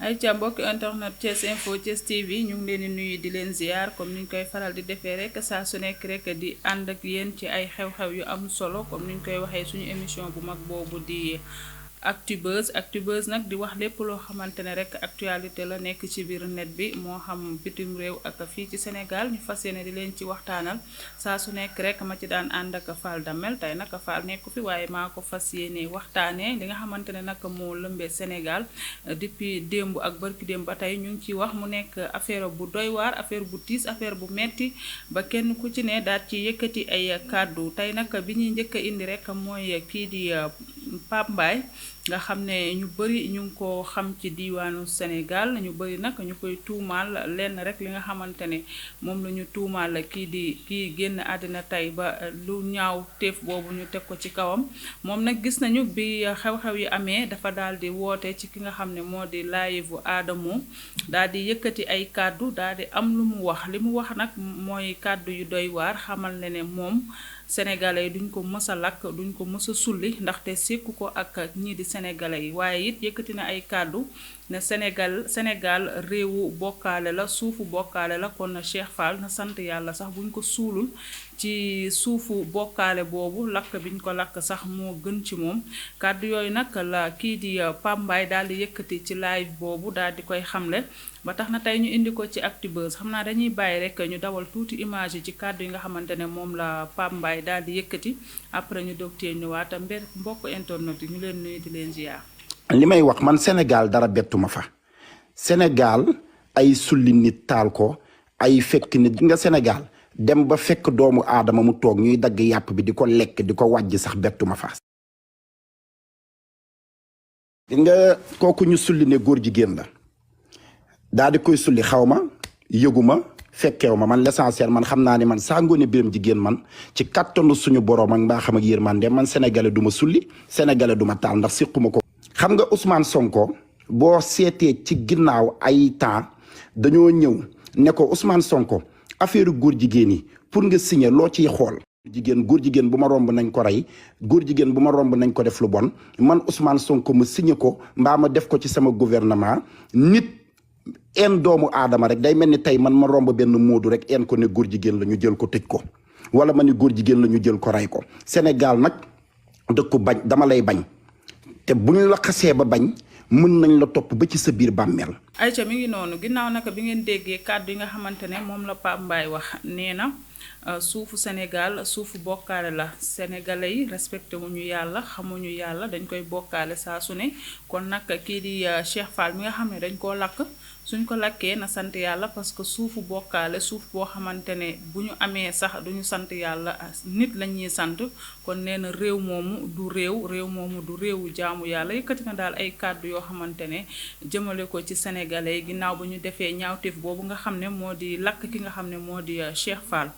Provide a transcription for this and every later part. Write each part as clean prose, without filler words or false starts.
ay ca mbokk internet Thiès Info Thiès TV ñu ngi leen di nuyu di leen ziar comme niñ koy faral di defee rek saa su nekk rek di ànd ak yéen ci ay xew-xew yu am solo comme niñ koy waxee suñu émission bu mag boobu di Actubuzz nag di wax lépp loo xamante ne rek actualité la nekk ci biir net bi moo xam bitim réew ak fii ci Sénégal ñu fas yéene di leen ci waxtaanal saa su nekk rek ma ci daan ànd ak Fall Damel tey nag Fall nekku fi waaye maa ko fas yéene waxtaanee li nga xamante ne nag moo lëmbee Sénégal depuis démb ak barki démb ba tey ñu ngi ciy wax mu nekk affaire bu doy waar affaire bu tiis affaire bu metti ba kenn ku ci ne daal ci yëkkati ay kàddu tey nag bi ñuy njëkk a indi rek mooy kii di Pape Mbaye nga xam ne ñu bëri ñu ngi ko xam ci diiwaanu Sénégal ñu bëri nag ñu koy tuumaal lenn rek li nga xamante ne moom la ñu tuumaal kii génn àddina tey ba lu ñaaw téef boobu ñu teg ko ci kawam moom nag gis nañu bi xew-xew yi amee dafa daal di woote ci ki nga xam ne moo di live Adamo daal di yëkkati ay kàddu daal di am lu mu wax li mu wax nag mooy kàddu yu doy waar xamal ne moom sénégalais yi duñ ko mës a lakk duñ ko mës a sulli ndaxte sekku ko ak ñii di sénégalais yi waaye it yëkkati na ay kàddu ne Sénégal réewu bokkaale la suufu bokkaale la kon Cheikh Fall na sant yàlla sax buñ ko suulul ci suufu bokkaale boobu lakk biñ ko lakk sax moo gën ci moom kàddu yooyu nag la kii di Pape Mbaye daal di yëkkati ci live boobu daal di koy xamle ba tax na tey ñu indi ko ci Actubuzz xam naa dañuy bàyyi rek ñu dawal tuuti image yi ci kàddu yi nga xamante ne moom la Pape Mbaye daal di yëkkati après ñu doog cee ñëwaat mbokk internet yi ñu leen nuyu di leen ziar. li may wax man Sénégal dara bettuma fa Sénégal ay sulli nit taal ko ay fekk nit nga Sénégal dem ba fekk doomu aadama mu toog ñuy dagg yàpp bi di ko lekk di ko wàjj sax bettuma fa. nga kooku ñu sulli ne góor jigéen la daal di koy sulli xaw ma yëguma fekkeew ma man l'essentiel man xam naa ne man saa Ngoné Biram Jigéen man ci kattanu suñu borom ak mbaa xam ak yërmande man sénégalais du ma sulli sénégalais du ma taal ndax siquma ko. xam nga Ousmane Sonko boo seetee ci ginnaaw ay temps dañoo ñëw ne ko Ousmane Sonko affaire góor jigéen yi pour nga signer loo ciy xool. góor jigéen bu ma romb nañ ko rey góor jigéen bu ma romb nañ ko def lu bon man Ousmane Sonko ma signer ko mbaa ma def ko ci sama gouvernement nit en doomu aadama rek day mel ni tey man ma romb benn moodu rek en ko ne góor jigéen la ñu jël ko tëj ko wala ma ne góor jigéen la ñu jël ko rey ko Sénégal nag dëkku bañ dama lay bañ. te bu ñu la xasee ba bañ mën nañ la topp ba ci sa biir bàmmeel. Aïcha mi ngi noonu ginnaaw naka bi ngeen déggee kàddu yi nga xamante ne moom la Pape Mbaye wax nee na suufu Sénégal suufu bokkaale la sénégalais yi respecté wuñu yàlla xamuñu yàlla dañ koy bokkaale saa su ne kon nag kii di Cheikh Fall mi nga xam ne dañ koo lakk suñ ko lakkee na sant yàlla parce que suufu bokkaale suuf boo xamante ne bu ñu amee sax duñu sant yàlla nit la ñuy sant kon nee na réew moomu du réewu jaamu yàlla yëkkati na daal ay kàddu yoo xamante ne jëmale ko ci sénégalais yi ginnaaw bu ñu defee ñaawteef boobu nga xam ne moo di lakk ki nga xam ne moo di Cheikh Fall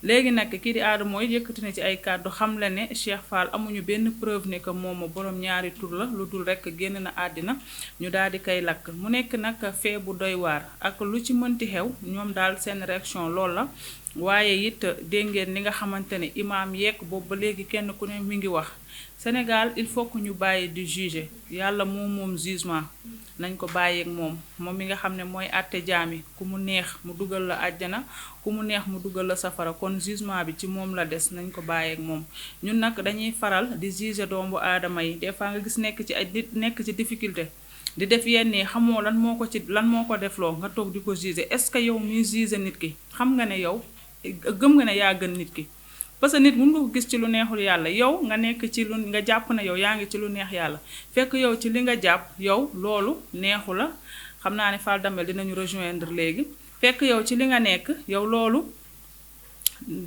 léegi nag kii di Adamo yëkkati na ci ay kàddu xam la ne Cheikh Fall amuñu benn preuve ne que moom borom ñaari tur la lu dul rek génn na àddina ñu daal di koy lakk mu nekk nag fee bu doy waar ak lu ci mënti xew ñoom daal seen réaction loolu la waaye it dégg ngeen li nga xamante ne imaam yeeg boobu ba léegi kenn ku ne mi ngi wax Sénégal il faut que ñu bàyyi di juger yàlla moom jugement nañ ko bàyyeek moom mi nga xam ne mooy àtte jaami ku mu neex mu dugal la àjjana ku mu neex mu dugal la safara kon jugement bi ci moom la des nañ ko bàyyeek moom ñun nag dañuy faral di juger doomu aadama yi des fois nga gis nekk ci ay nekk ci difficulté di def yenn xamoo lan moo ko defloo nga toog di ko juger est-ce que yow miy juger nit ki xam nga ne yow gëm nga ne yaa gën nit ki parce que nit mun nga ko gis ci lu neexul yàlla yow nga nekk ci lu nga jàpp na yow yaa ngi ci lu neex yàlla fekk yow ci li nga jàpp yow loolu neexu la xam naa ne Fall Damel dinañu rejoindre léegi fekk yow ci li nga nekk yow loolu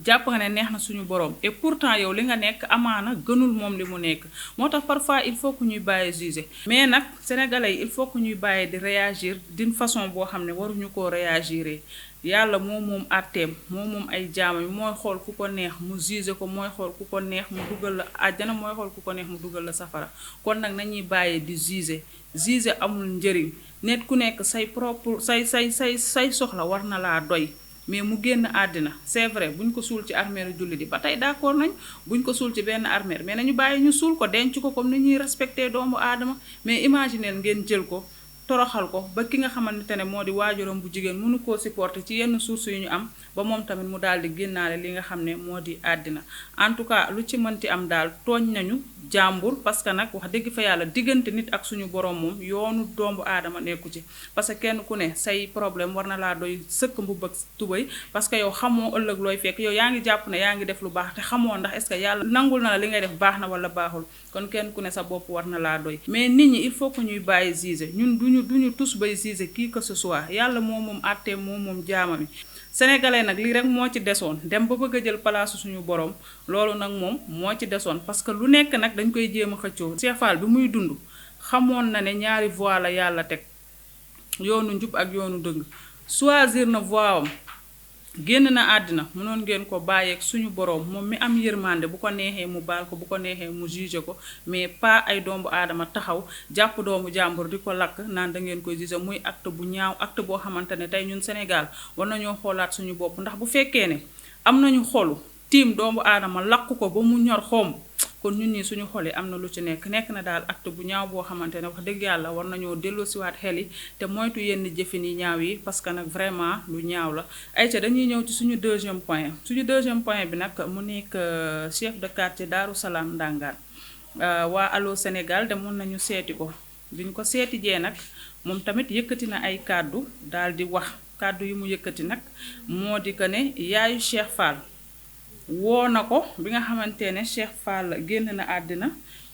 jàpp nga ne neex na suñu borom et pourtant yow li nga nekk amaana gënul moom li mu nekk moo tax parfois il faut que ñuy bàyyi juger mais nag sénégalais yi il faut que ñuy bàyyi di réagir d'une façon boo xam ne waruñu koo réagir yàlla moom àtteem moom ay jaamam mooy xool ku ko neex mu juger ko mooy xool ku ko neex mu dugal la àjjana mooy xool ku ko neex mu dugal la safara kon nag nañuy bàyyi di juger amul njëriñ nit ku nekk say propre say soxla war na laa doy mais mu génn àddina c'est vrai buñ ko suul ci armeeru jullit yi ba tey d'accord nañ buñ ko suul ci benn armeer mais nañu bàyyi ñu suul ko denc ko comme ni ñuy respecté doomu aadama mais imaginez ngeen jël ko toroxal ko ba ki nga xamante ne moo di waajuram bu jigéen mënu koo supporter ci yenn source yu ñu am ba moom tamit mu daal di génnaale li nga xam ne moo di àddina en tout cas lu ci mënti am daal tooñ nañu jàmbur parce que nag wax dëgg fa yàlla diggante nit ak suñu borom moom yoonu doomu aadama nekku ci parce que kenn ku ne say problème war na laa doy sëkk mbubb ak tubéy parce que yow xamoo ëllëg looy fekk yow yaa ngi jàpp ne yaa ngi def lu baax te xamoo ndax est-ce que yàlla nangul na la li ngay def baax na wala baaxul kon kenn ku ne sa bopp war na laa doy mais nit ñi il faut que ñuy bàyyi juger ñun duñu tous bay juger qui que ce soit yàlla moom àttee moom jaamami sénégalais nag lii rek moo ci desoon dem ba bëgg a jël place suñu borom loolu nag moom moo ci desoon parce que lu nekk nag dañ koy jéem a xëccoo Cheikh Fall bi muy dund xamoon na ne ñaari voie la yàlla teg yoonu njub ak yoonu dëng choisir na voie am génn na àddina mënoon ngeen ko bàyyeeg suñu borom moom mi am yërmande bu ko neexee mu baal ko bu ko neexee mu juger ko mais pas ay doomu aadama taxaw jàpp doomu jàmbur di ko lakk naan da ngeen koy juger muy acte bu ñaaw acte boo xamante ne tey ñun Sénégal war nañoo xoolaat suñu bopp ndax bu fekkee ne am nañu xolu tiim doomu aadama lakk ko ba mu ñor xomb kon ñun ñi suñu xol yi am na lu ci nekk na daal acte bu ñaaw boo xamante ne wax dëgg yàlla war nañoo delloosiwaat xel yi te moytu yenn jëfin yi ñaaw yi parce que nag vraiment lu ñaaw la ayca dañuy ñëw ci suñu deuxième point bi nag mu nekk chef de quartier Daaru Salaam Ndangaan waa Allô Sénégal demoon nañu seeti ko biñ ko seeti jee nag moom tamit yëkkati na ay kàddu daal di wax kàddu yi mu yëkkati nag moo di que ne yaayu Cheikh Fall woo na ko bi nga xamante ne Cheikh Fall génn na àddina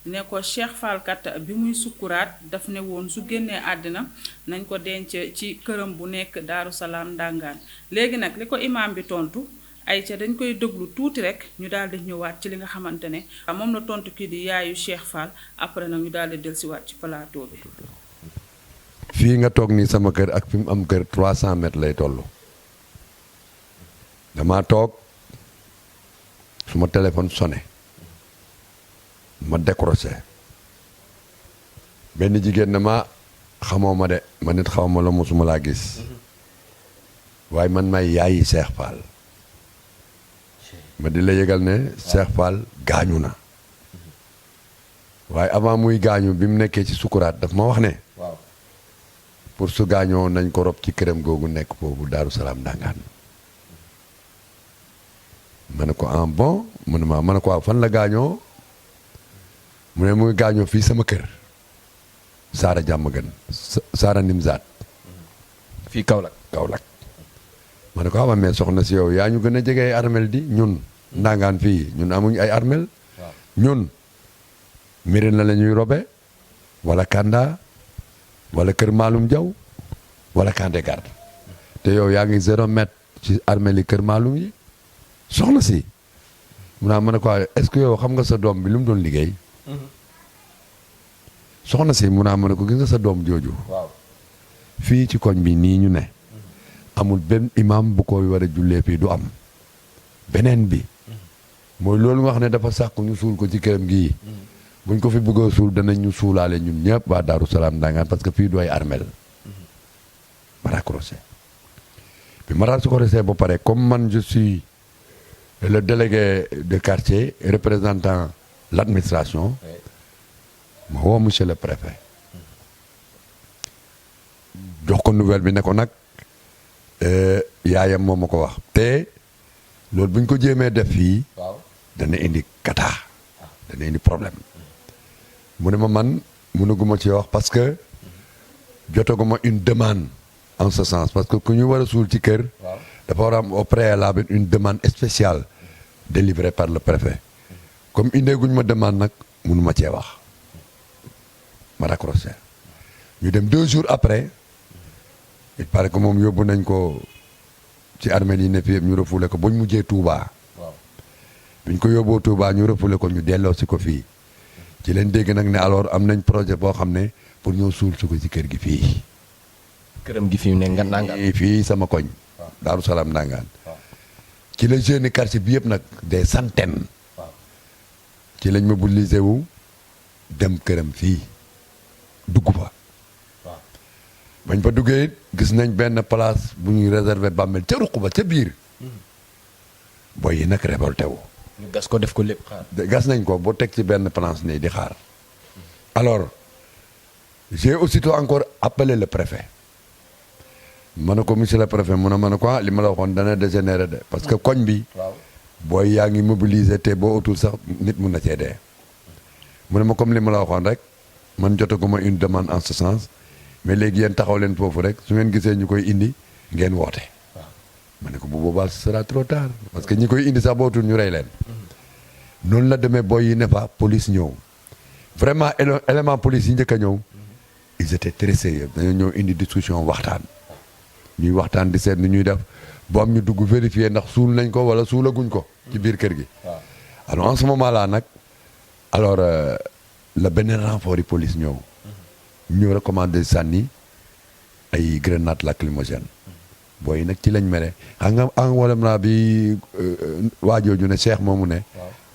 ne ko Cheikh Fall kat bi muy sukkuraat daf ne woon su génnee àddina nañ ko denc ci këram bu nekk Daaru Salaam Ndangaan léegi nag li ko imaam bi tontu ay ca dañ koy déglu tuuti rek ñu daal di ñëwaat ci li nga xamante ne moom la tontu kii di yaayu Cheikh Fall après nag ñu daal di dellusiwaat ci plateau bi. fii nga toog nii sama kër ak fi mu am kër 300 mètres lay toll dama toog. suma téléphone sonné ma décroché benn jigéen ne ma xamoo ma de ma nit xaw ma la mosuma laa gis waaye man may yaayi Cheikh Fall ma di la yëgal ne Cheikh Fall gaañu na waaye avant muy gaañu bi mu nekkee ci sukuraat daf ma wax ne pour su gaañoo nañ ko rob ci këram googu nekk foofu Daaru Salaam Ndangaan ma ne ko en bon mu ne ma ne ko waaw fan la gaañoo mu ne muy gaañoo fii sama kër Saara Jàmmagën Saara Nimzaat fii Kaolack ma ne ko waaw mais soxna si yow yaa ñu gën a jege ay armel di ñun Ndangaan fii ñun amuñ ay armel ñun Mirina la ñuy robe wala Kanda wala Kër Maalum Jaw wala Kandé Garde te yow yaa ngi 0 mètre ci armel yi Kër Maalum yi soxna si mu naa mën a ko est-ce que yow xam nga sa doom bi lu mu doon liggéey soxna si mu naa mën a ko gis nga sa doom jooju fii ci koñ bi nii ñu ne amul benn imam bu koy war a jullee fii du am beneen bi mooy loolu nga xam ne dafa sàkk ñu suul ko ci këram gii buñ ko fi bëggee suul danañ ñu suulaale ñun ñëpp waa Daaru Salaam Ndangaan parce que fii du ay armel ma raccroché bi ma raccroché ba pare comme man je suis le délégué de quartier représentant l'administration ma woo monsieur le préfet jox ko nouvelle bi ne ko nag yaayam moo ma ko wax te loolu bu ñu ko jéemee def fii dana indi kata dana indi problème mu ne ma man mënuguma ci wax parce que jotaguma une demande en ce sens parce que ku ñu war a suul ci kër dafa war a am au préalable une demande spéciale délivrée par le préfet comme indeeguñ ma demande nag mënuma cee wax ma raccroché ñu dem 2 jours après il paraît que moom yóbbu nañ ko ci armée yi ne fii ñu refoulé ko ba ñu mujjee Touba biñ ko yóbboo Touba ñu refoulé ko ñu delloo si ko fii ci leen dégg nag ne alors am nañ projet boo xam ne pour ñëw suul si ko ci kër gi fii këram gi fii ne nga Ndangaan fii sama koñ Daaru Salaam Ndangaan ci la jeune quartier bi yëpp nag des centaines ci lañ mobilisé wu dem këram fii dugg fa bañ fa duggee gis nañ benn place bu ñuy réservé bàmmeel ca ruq ba ca biir boy yi nag révolté wu ñu gas ko def ko lépp xaar gas nañ ko boo teg ci benn planche nii di xaar alors j'ai aussitôt encore appeler le préfet ma ne ko monsieur le préfet mu ne ma ne ko li ma la waxoon dana dégénérer de parce que koñ bi booy yaa ngi mobiliser te boo utul sax nit mun na cee dee mu ne ma comme li ma la waxoon rek man jotaguma une demande en ce sens mais léegi yéen taxaw leen foofu rek su ngeen gisee ñu koy indi ngeen woote ma ne ko bu boobaa ce sera trop tard parce que ñi koy indi sax boo utul ñu rey leen noonu la demee booy yi ne fa police ñëw vraiment élément police yi njëkk a ñëw ils étaient très sérieux dañoo ñëw indi discussion waxtaan ñuy waxtaan di seet ni ñuy def boo am ñu dugg vérifier ndax suul nañ ko wala suulaguñ ko ci biir kër gi alors en ce moment là nag alors la beneen renfort yi police ñëw ñu recommandé sànni ay grenade lacrymogène booy yi nag ci lañ mere xam nga en wala naa bi waajooju ne Cheikh moomu ne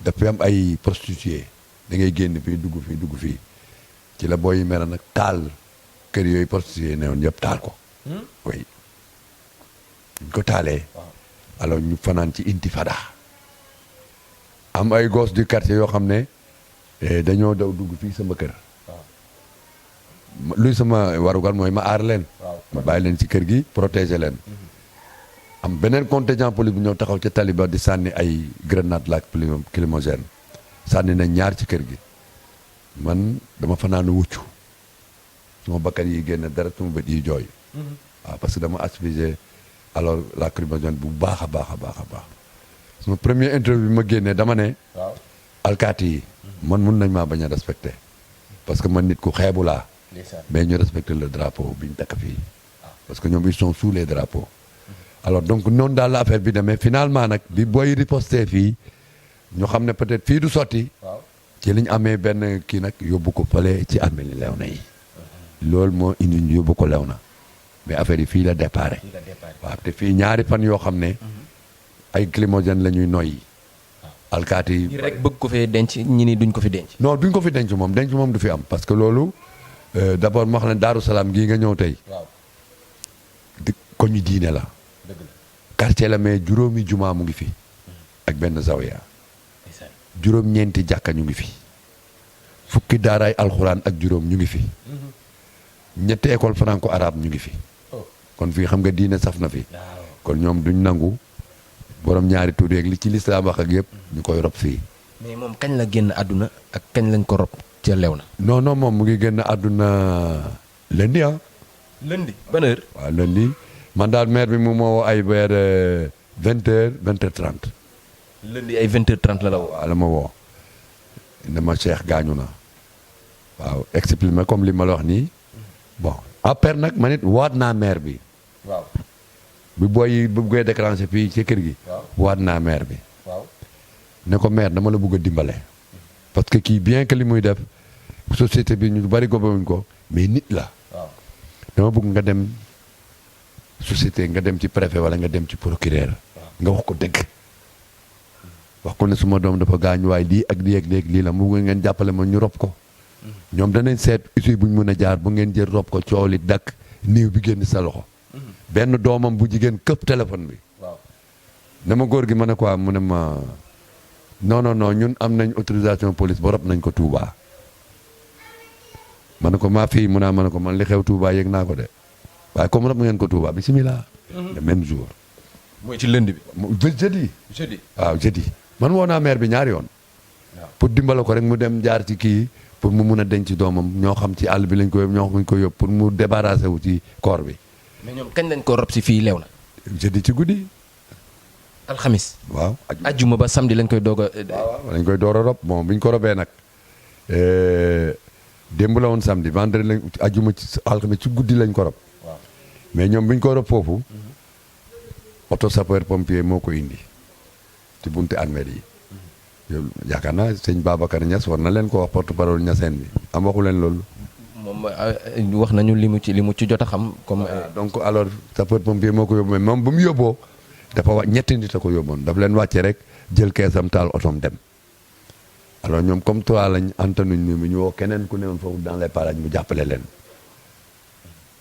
dafa am ay prostituées da ngay génn fii dugg fii ci la booy yi mere nag taal kër yooyu prostituées ne woon yëpp taal ko oui ñu ko taalee alors ñu fanaan ci intifada am ay gosses du quartier yoo xam ne dañoo daw dugg fii sama kër luy sama warugal mooy ma aar leen ma bàyyi leen ci kër gi protéger leen am beneen contingent police bu ñëw taxaw ca taliba di sànni ay grenade lacrymogène sànni na ñaar ci kër gi man dama fanaanu wuccu suma bakkan yi génn dara suma bët yi jooy waaw parce que dama asphyxié alors lacrymogène bu baax a baax suma premier interview bi ma génnee dama ne alkaati yi man mun nañ maa bañ a respecté parce que man nit ku xeebu laa mais ñu respecté le drapeau bi ñu takk fii parce que ñoom ils sont sous les drapeaux alors donc noonu daal la affaire bi demee finalement nag bi booy riposté fii ñu xam ne peut-être fii du sotti ci liñ amee benn kii nag yóbbu ko fële ci armée li Léona yi loolu moo indi ñu yóbbu ko Léona mais affaire yi fii la déparé waaw te fii ñaari fan yoo xam ne ay lacrymogène la ñuy noyyi alkaati yi rek bëgg ko fee denc ñi ni duñ ko fi denc non duñ ko fi denc moom du fi am parce que loolu d'abord ma xam ne Daaru Salaam gii nga ñëw tey di ko ñu diine la quartier la mais juróomi jumaa mu ngi fi ak benn zawiya juróom-ñeenti jàkka ñu ngi fi fukki daaraay alxuraan ak juróom ñu ngi fi ñetti école franco arabe ñu ngi fi kon fii xam nga diine saf na fi kon ñoom duñ nangu borom ñaari tur yeeg li ci lislaam wax ak yëpp ñu koy rob fii mais moom kañ la génn àdduna ak kañ lañ ko rob ca Léona non moom mu ngi génn àdduna lundi lundi ban heure waaw lundi man daal maire bi mu moo ay vers 20h30 lundi ay 20h30 la woo waaw la ma woo ne ma Cheikh gaañu na waaw expliqué comme li ma la wax nii bon après nag ma nit waat naa maire bi waaw bi booy yi bu koy déclenché fii ci kër gi waat naa maire bi ne ko maire dama la bëgg a dimbale parce que kii bien que li muy def société bi ñu bari gobawuñ ko mais nit la dama bëgg nga dem société nga dem ci préfet wala nga dem ci procureur nga wax ko dëgg wax ko ne suma doom dafa gaañ waaye lii ak lii ak lii la mu ngeen jàppale ma ñu rob ko ñoom danañ seet uti buñ mën a jaar bu ngeen jël rob ko coow li dakk niiw bi génn sa loxo benn doomam bu jigéen këpp téléphone bi dama góor gi ma ne quoi mu ne ma non ñun am nañ autorisation police ba rob nañ ko Touba ma ne ko maa fii mu naa ma ne ko man li xew Touba yëg naa ko de waaye comme rob ngeen ko Touba bismillah le même jour mooy ci lundi bi jeudi waaw jeudi man woo naa maire bi ñaari yoon pour dimbale ko rek mu dem jaar ci kii pour mu mun a denc doomam ñoo xam ci àll bi lañ ko ñoo xam ko yóbbu pour mu débarrasser wu ci corps bi mais ñoom kañ lañ ko rob si fii Léona jeudi ci guddi alxamis waaw ajjuma ba samedi lañ koy doog a waaw lañ koy door a rob bon bi ñu ko robee nag démb la woon samedi vendredi lañ ajjuma ci alxamis ci guddi lañ ko rob mais ñoom bi ñu ko rob foofu auto sapeur pompier moo ko indi ci bunte armée yi yow yaakaar naa sëñ Babacar Niass war na leen ko wax porte parole Niassène bi am waxu leen loolu moom wax nañu li mu ci jot a xam comme donc alors sapeur pompier moo ko yóbbu mais moom bu mu yóbboo dafa wax ñetti nit a ko yóbboon daf leen wàcce rek jël keesam taal otom dem alors ñoom comme toi lañ antanuñ ni ñu woo keneen ku newoon foofu dans les parages mu jàppale leen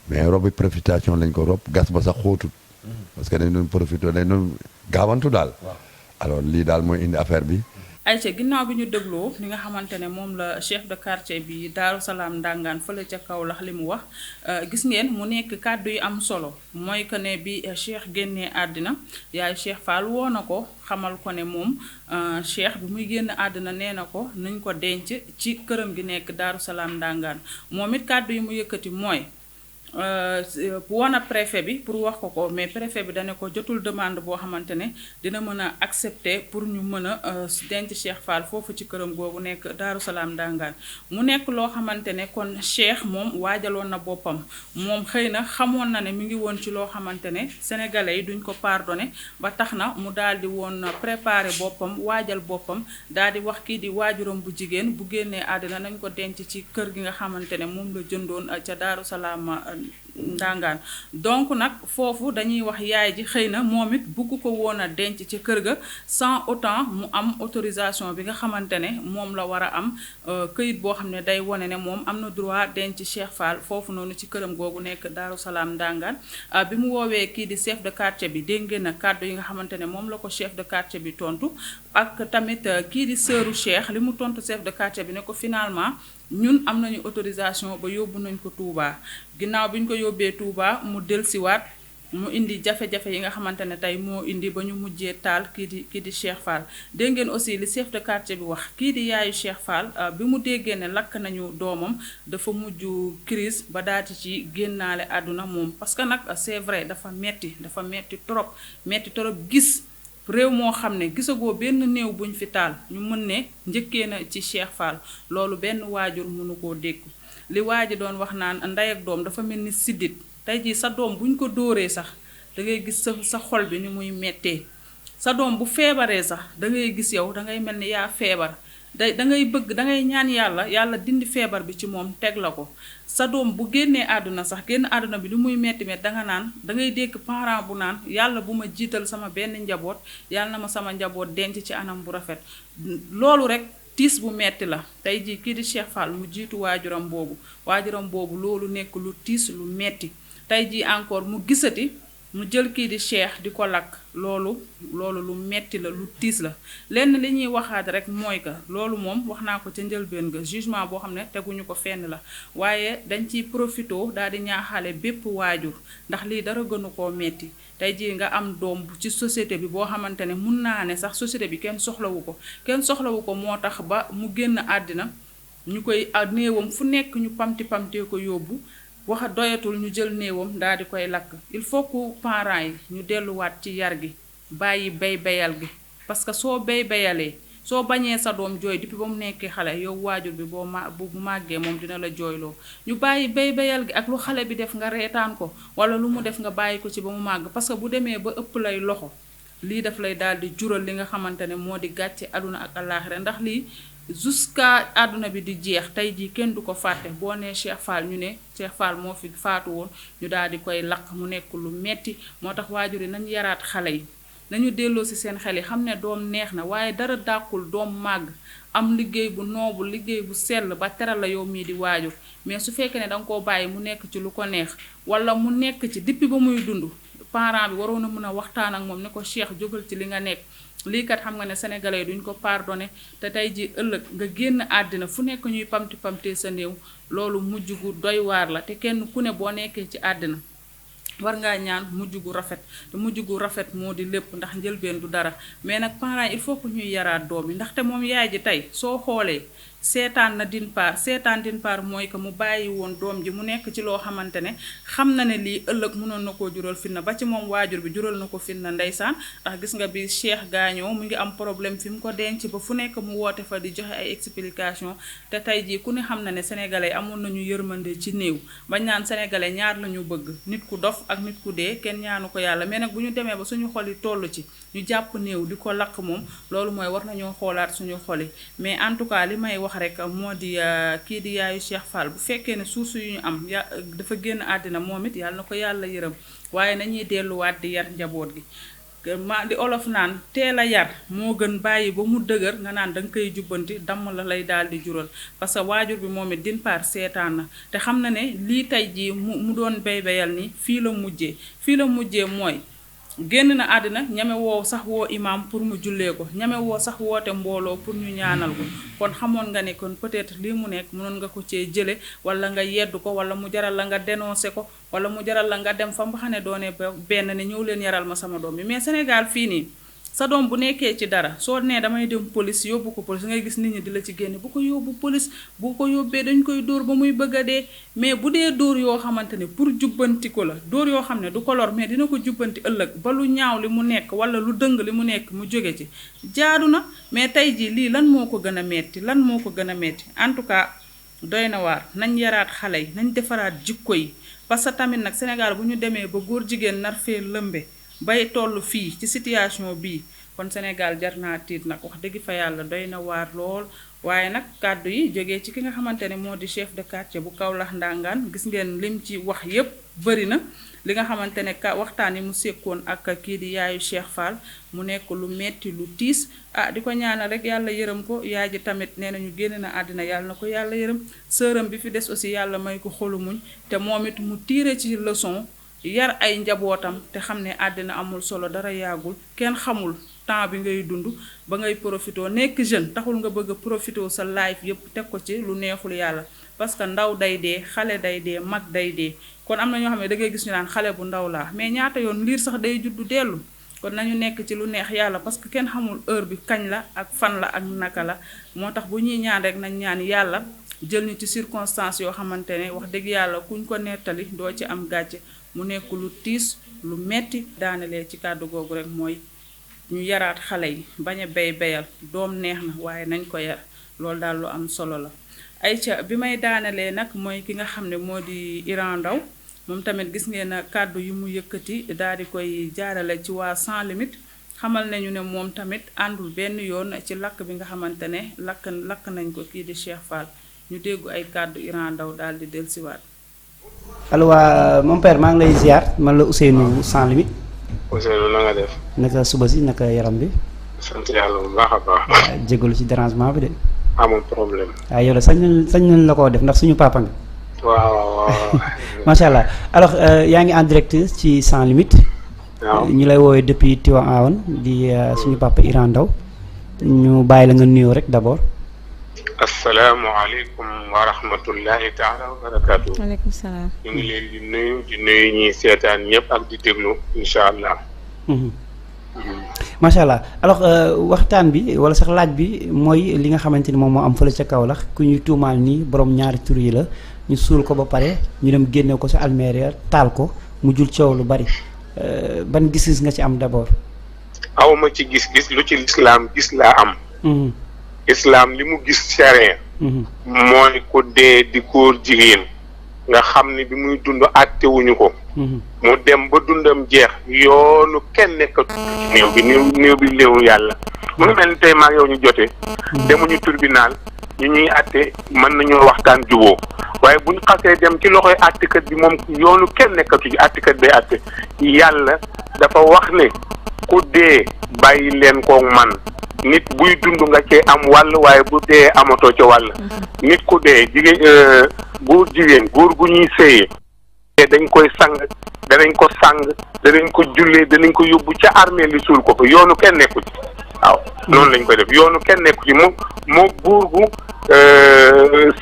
mais robi profitation lañ ko rob gas ba sax xóotut parce que dañ doon profité dañ doon gaawantu daal alors lii daal mooy indi affaire bi ayca ginnaaw bi ñu dégloo li nga xamante ne moom la chef de quartier bi Daaru Salaam Ndangaan fële ca Kaolack li mu wax gis ngeen mu nekk kàddu yu am solo mooy que ne bi Cheikh génnee àddina yaay Cheikh Fall woo na ko xamal ko ne moom Cheikh bi muy génn àddina nee na ko nañ ko denc ci këram gi nekk Daaru Salaam Ndangaan moom it kàddu yi mu yëkkati mooy woon na préfet bi pour wax ko ko mais préfet bi dane ko jotul demande boo xamante ne dina mën a accepter pour ñu mën a denc Cheikh Fall foofu ci këram googu nekk Daaru Salaam Ndangaan mu nekk loo xamante ne kon Cheikh moom waajaloon na boppam moom xëy na xamoon na ne mi ngi woon ci loo xamante ne sénégalais yi duñ ko pardonné ba tax na mu daal di woon préparer boppam waajal boppam daal di wax kii di waajuram bu jigéen bu génnee àddina nañ ko denc ci kër gi nga xamante ne moom la jëndoon ca Daaru Salaam Ndangaan donc nag foofu dañuy wax yaay ji xëy na moom it bugg ko woon a denc ci kër ga sans autant mu am autorisation bi nga xamante ne moom la war a am këyit boo xam ne day wone ne moom am na droit denc Cheikh Fall foofu noonu ci këram googu nekk Daaru Salaam Ndangaan bi mu woowee kii di chef de quartier bi dégg ngeen na kàddu yi nga xamante ne moom la ko chef de quartier bi tontu ak tamit kii di sëru Cheikh li mu tontu chef de quartier bi ne ko finalement ñun am nañu autorisation ba yóbbu nañ ko Touba ginnaaw bi ñu ko yóbbee Touba mu dellusiwaat mu indi jafe-jafe yi nga xamante ne tey moo indi ba ñu mujjee taal kii di Cheikh Fall dégg ngeen aussi li chef de quartier bi wax kii di yaayu Cheikh Fall bi mu déggee ne lakk nañu doomam dafa mujj crise ba daati ci génnaale àdduna moom parce que nag c'est vrai dafa metti trop gis réew moo xam ne gisagoo benn néew buñ fi taal ñu mën ne njëkkee na ci Cheikh Fall loolu benn waajur mënu koo dégg li waaji doon wax naan ndey ak doom dafa mel ni siddit tey jii sa doom buñ ko dóoree sax da ngay gis sa xol bi ni muy mettee sa doom bu feebaree sax da ngay gis yow da ngay mel ni yaa feebar da ngay ñaan yàlla dindi feebar bi ci moom teg la ko sa doom bu génnee àdduna sax génn àdduna bi li muy metti danga naan da ngay dégg parent bu naan yàlla bu ma jiital sama benn njaboot yàlla na ma sama njaboot denc ci anam bu rafet loolu rek tiis bu metti la tey jii kii di Cheikh Fall mu jiitu waajuram boobu loolu nekk lu tiis lu metti tey jii encore mu gisati mu jël kii di Cheikh di ko lakk loolu lu metti la lu tiis la lenn li ñuy waxaat rek mooy que loolu moom wax naa ko ca njëlbéen ga jugement boo xam ne teguñu ko fenn la waaye dañ ciy profito daal di ñaaxale bépp waajur ndax lii dara gënu koo metti tey jii nga am doom ci société bi boo xamante ne mun naa ne sax société bi kenn soxlawu ko moo tax ba mu génn àddina ñu koy néewam fu nekk ñu pamtee ko yóbbu wax doyatul ñu jël néewam daal di koy lakk il faut que parents yi ñu delluwaat ci yar gi bàyyi bayal gi parce que soo bayalee soo bañee sa doom jooy depuis ba mu nekkee xale yow waajur bi bu màggee moom dina la jooyloo ñu bàyyi bayal gi ak lu xale bi def nga reetaan ko wala lu mu def nga bàyyi ko ci ba mu màgg parce que bu demee ba ëpp lay loxo lii daf lay daal di jural li nga xamante ne moo di gàcce àdduna ak àllaaxira ndax lii jusqu'à àdduna bi di jeex tey jii kenn du ko fàtte boo nee Cheikh Fall ñu ne Cheikh Fall moo fi faatu woon ñu daal di koy lakk mu nekk lu metti moo tax waajur yi nañu yaraat xale yi nañu delloo ci seen xel yi xam ne doom neex na waaye dara dàqul doom màgg am liggéey bu noobu liggéey bu sell ba teral la yow mii di waajur mais su fekkee ne danga koo bàyyi mu nekk ci lu ko neex wala mu nekk ci depuis ba muy dund parent bi waroon a mën a waxtaan ak moom ne ko Cheikh jógal ci li nga nekk lii kat xam nga ne sénégalais duñ ko pardonné te tey ji ëllëg nga génn àddina fu nekk ñuy pamtee sa néew loolu mujj gu doy waar la te kenn ku ne boo nekkee ci àddina war ngaa ñaan mujj gu rafet te mujj gu rafet moo di lépp ndax njëlbeen du dara mais nag parents il faut que ñuy yaraat doom yi ndaxte moom yaay ji tey soo xoolee seetaan na d'une part mooy que mu bàyyi woon doom ji mu nekk ci loo xamante ne xam na ne lii ëllëg mënoon na koo jural fitna ba ci moom waajur bi jural na ko fitna ndeysaan ndax gis nga bi Cheikh gaañoo mu ngi am problème fi mu ko denc ba fu nekk mu woote fa di joxe ay explication te tey jii ku ne xam na ne sénégalais amoon nañu yërmande ci néew bañ naan sénégalais ñaar lañu bëgg nit ku dof ak nit ku dee kenn ñaanu ko yàlla mais nag bu ñu demee ba suñu xol yi toll ci ñu jàpp néew di ko lakk moom loolu mooy war nañoo xoolaat suñu xol yi mais en tout cas li may wax rek moo di kii di yaayu Cheikh Fall bu fekkee ne source yu ñu am dafa génn àddina moom it yàlla na ko yàlla yërëm waaye nañuy delluwaat di yar njaboot gi ma di olof naan teel a yar moo gën bàyyi ba mu dëgër nga naan danga koy jubbanti damm la lay daal di jural parce que waajur bi moom it d'une part seetaan na te xam na ne lii tey jii mu doon bayal ni fii la mujjee mooy génn na àddina ñame woo sax woo imam pour mu jullee ko ñame woo sax woote mbooloo pour ñu ñaanal ko kon xamoon nga ne kon peut-être lii mu nekk mënoon nga ko cee jële wala nga yedd ko wala mu jaral la nga dénoncé ko wala mu jaral la nga dem fa nga xam ne doone benn ne ñëw leen yaral ma sama doom bi mais Sénégal fii nii sa doom bu nekkee ci dara soo nee damay dem police yóbbu ko police ngay gis nit ñi di la ci génne bu ko yóbbu police bu ko yóbbee dañ koy dóor ba muy bëgg a dee mais bu dee dóor yoo xamante ne pour jubbanti ko la dóor yoo xam ne du ko lor mais dina ko jubbanti ëllëg ba lu ñaaw li mu nekk wala lu dëng li mu nekk mu jóge ci jaadu na mais tey jii lii lan moo ko gën a metti lan moo ko gën a metti en tout cas doy na waar nañ yaraat xale yi nañ defaraat jikko yi parce que tamit nag Sénégal bu ñu demee ba góor jigéen nar fee lëmbe bay toll fii ci situation bii kon Sénégal jar naa tiit nag wax dëgg fa yàlla doy na waar lool waaye nag kàddu yi jógee ci ki nga xamante ne moo di chef de quartier bu Kaolack Ndangaan gis ngeen lim ci wax yépp bëri na li nga xamante ne waxtaan yi mu sekkoon ak kii di yaayu Cheikh Fall mu nekk lu metti lu tiis di ko ñaanal rek yàlla yërëm ko yaay ji tamit nee nañu génn na àddina yàlla na ko yàlla yërëm sëram bi fi des aussi yàlla may ko xolu muñ te moom it mu tiire ci leçon yar ay njabootam te xam ne àddina amul solo dara yàggul kenn xamul temps bi ngay dund ba ngay profité nekk jeune taxul nga bëgg a profité sa life yëpp teg ko ci lu neexul yàlla parce que ndaw day dee xale day dee mag day dee kon am na ñoo xam ne da ngay gis ñu naan xale bu ndaw laa mais ñaata yoon liir sax day juddu dellu kon nañu nekk ci lu neex yàlla parce que kenn xamul heure bi kañ la ak fan la ak naka la moo tax bu ñuy ñaan rek nañ ñaan yàlla jël ñu ci circonstances yoo xamante ne wax dëgg yàlla kuñ ko nettali doo ci am gàcce mu nekk lu tiis lu metti daanelee ci kàddu googu rek mooy ñu yaraat xale yi bañ a béyal doom neex na waaye nañ ko yar loolu daal lu am solo la ayca bi may daanelee nag mooy ki nga xam ne moo di Iran Ndao moom tamit gis ngeen kàddu yu mu yëkkati daal di koy jaarale ci waa Sans Limites xamal nañu ne moom tamit àndul benn yoon ci lakk bi nga xamante ne lakk nañ ko kii di Cheikh Fall ñu déggu ay kàddu Iran Ndao daal di dellusiwaat. allo waa mon père maa ngi lay ziar man la Ousseynou Sans Limites. Ousseynou na nga def. naka suba si naka yaram bi. sant yàlla bu baax a baax. jégalu ci dérangement bi de. amul problème. waaw yow de sañ nañ la koo def ndax suñu papa nga. waaw. macha allah alors yaa ngi en direct ci Sans Limites. waaw ñu lay woowee depuis Tivaouane di suñu papa Iran Ndao ñu bàyyi la nga nuyoo rek d'abord. asalaamualeykum wa rahmatullahi taala wa barakaatu. waaleykum salaam. ñu ngi leen di nuyu ñi seetaan ñëpp ak di déglu incha allah. macha allah alors waxtaan bi wala sax laaj bi mooy li nga xamante ni moom moo am fële ca Kaolack ku ñuy tuumaal nii borom ñaari tur yi la ñu suul ko ba pare ñu dem génne ko sa almeria taal ko mu jul coow lu bari ban gis-gis nga ci am d'abord. awma ci gis-gis lu ci lislaam gis laa am. islam li mu gis charia mooy ku dee di góor jigéen nga xam ni bi muy dund àttewuñu ko mu dem ba dundam jeex yoonu kenn nekkatu néew bi néew bi léewu yàlla mu ngi mel ni tey maa yow ñu jote demuñu tribunal ñu ñuy àtte mën nañoo waxtaan juboo waaye buñ xasee dem ci loxoy àttekat bi moom yoonu kenn nekkatu ci àttekat bay àtte yàlla dafa wax ne ku dee bàyyi leen koog man nit buy dund nga cee am wàll waaye bu dee amatoo ca wàll nit ku dee jigéen góor gu ñuy séyee dañ koy sang danañ ko sang danañ ko jullee danañ ko yóbbu ca armée li suul ko fa yoonu kenn nekku ci waaw noonu lañ koy def yoonu kenn nekku ci moo góor gu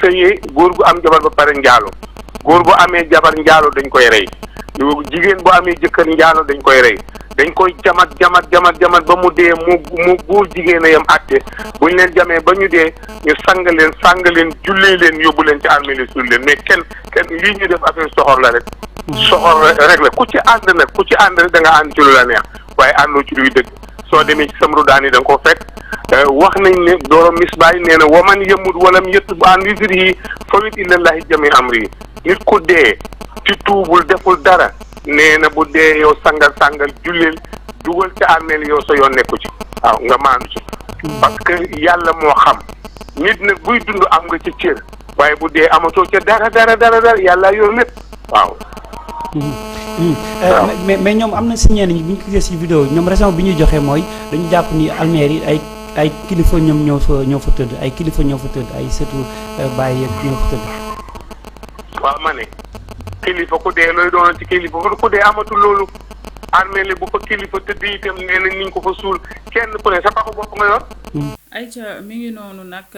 séyee góor gu am jabar ba pare njaalo góor bu amee jabar njaalo dañ koy rey jigéen bu amee jëkkër njaalo dañ koy rey dañ koy jamat ba mu dee mu góor jigéen a yam àtte bu ñu leen jamee ba ñu dee ñu sang leen jullee leen yóbbu leen ci armée li suul leen mais kenn lii ñu def affaire soxor la rek soxor rek la ku ci ànd rek da nga ànd ci lu la neex waaye àndoo ci luy dëgg soo demee ci samru daan yi da nga ko fekk wax nañ ne dooro misbaay nee na waman yamut walam yatub an wizrihi fawit ilallahi jami amri nit ku dee ci tuubul deful dara nee na bu dee yow sangal julleel dugal ca armeel yow sa yoon nekku ci waaw nga maandu ci parce que yàlla moo xam nit nag buy dund am nga ci cër waaye bu dee amatoo ca dara yàlla yor lépp waaw. mais ñoom am na si ñenn ñi bu ñu ko gisee si vidéo ñoom raison bi ñuy joxe mooy dañu jàpp ni almeer yi ay kilifa ñoom ñoo fa tëdd ay kilifa ñoo fa tëdd ay sëtu bàyyi yëpp ñoo fa tëdd. waaw ma ne kilifa ku dee looy doon ci kilifa ku dee amatul loolu armeel bu fa kilifa tëdd itam nee na niñ ko fa suul kenn ku ne sa paxu bopp nga yor. ayca mi ngi noonu nag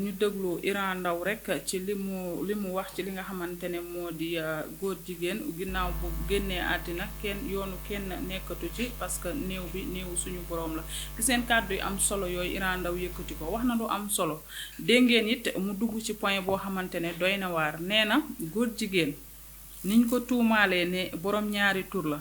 ñu déglu Iran Ndao rek ci li mu wax ci li nga xamante ne moo di góor jigéen ginnaaw bu génnee àddina kenn nekkatu ci parce que néew suñu borom la gis seen kàddu yu am solo yooyu Iran Ndao yëkkati ko wax na lu am solo dégg ngeen it mu dugg ci point boo xamante ne doy na waar nee na góor jigéen niñ ko tuumaalee ne borom ñaari tur la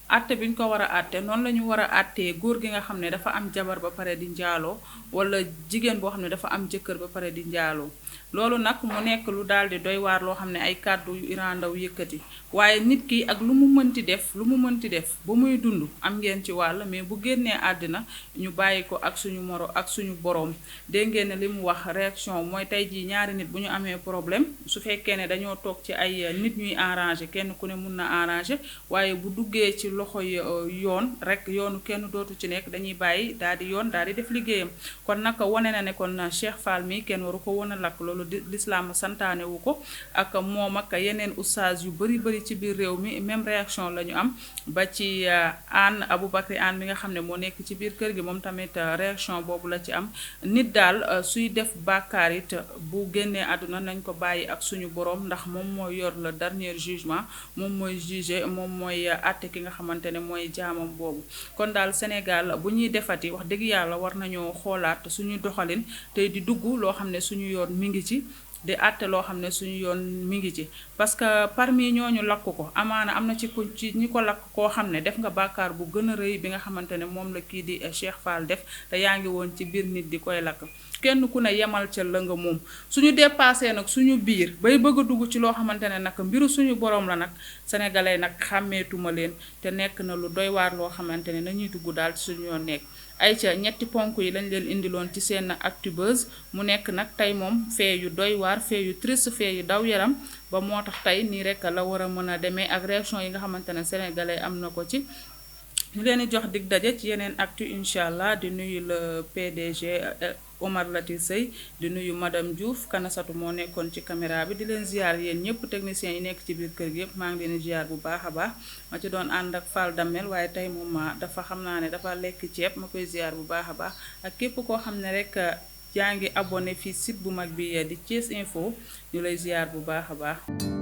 àtte bi ñu ko war a àtte noonu la ñu war a àttee góor gi nga xam ne dafa am jabar ba pare di njaaloo wala jigéen boo xam ne dafa am jëkkër ba pare di njaaloo loolu nag mu nekk lu daal di doy waar loo xam ne ay kàddu yu Iran Ndao yëkkati waaye nit ki ak lu mu mënti def ba muy dund am ngeen ci wàll mais bu génnee àddina ñu bàyyi ko ak suñu boroom dégg ngeen ne li mu wax réaction mooy tey jii ñaari nit bu ñu amee problème su fekkee ne dañoo toog ci ay nit ñuy arranger kenn ku ne mun na arranger waaye bu duggee ci loxo yoon rek yoonu kenn dootu ci nekk dañuy bàyyi daal di def liggéeyam kon nag wane na ne kon Cheikh Fall mi kenn waru ko woon a lakk loolu lislaam santaane wu ko ak moom ak yeneen oustaz yu bari ci biir réew mi même réaction la ñu am ba ci Anne Aboubacry Anne mi nga xam ne moo nekk ci biir kër gi moom tamit réaction boobu la ci am nit daal suy def bàkkaar it bu génnee àdduna nañ ko bàyyi ak suñu borom ndax moom mooy yor le dernier jugement moom mooy juger moom mooy àtte ki nga xamante ne mooy jaamam boobu kon daal Sénégal bu ñuy defati wax dëgg yàlla war nañoo xoolaat suñu doxalin tey di dugg loo xam ne suñu yoon mi ngi ci di àtte loo xam ne suñu yoon mi ngi ci parce que parmi ñooñu lakk ko amaana am na ci ñi ko lakk koo xam ne def nga bàkkaar bu gën a rëy bi nga xamante ne moom la kii di Cheikh Fall def te yaa ngi woon ci biir nit di koy lakk kenn ku ne yemal ca la nga moom suñu dépassé nag suñu biir bay bëgg a dugg ci loo xamante ne nag mbiru suñu borom la nag sénégalais nag xàmmeetuma leen te nekk na lu doy waar loo xamante ne nañuy dugg daal ci suñu yoon nekk ayca ñetti ponk yi lañ leen indiloon ci seen Actubuzz mu nekk nag tey moom fee yu doy waar fee yu triste fee yu daw yaram ba moo tax tey nii rek la war a mën a demee ak réaction yi nga xamante ne sénégalais am na ko ci ñu leen di jox dig daje ci yeneen actu incha allah di nuyu le PDG Omar Latir Sey di nuyu madame Diouf Kanasatu moo nekkoon ci caméra bi di leen ziar yéen ñëpp techniciens yi nekk ci biir kër gi yëpp maa ngi leen di ziar bu baax a baax ma ci doon ànd ak Fall Damel waaye tey moom dafa xam naa ne dafa lekk ceeb ma koy ziar bu baax a baax ak képp koo xam ne rek yaa ngi abonné fii site bu mag bi di Thiès Info ñu lay ziar bu baax a baax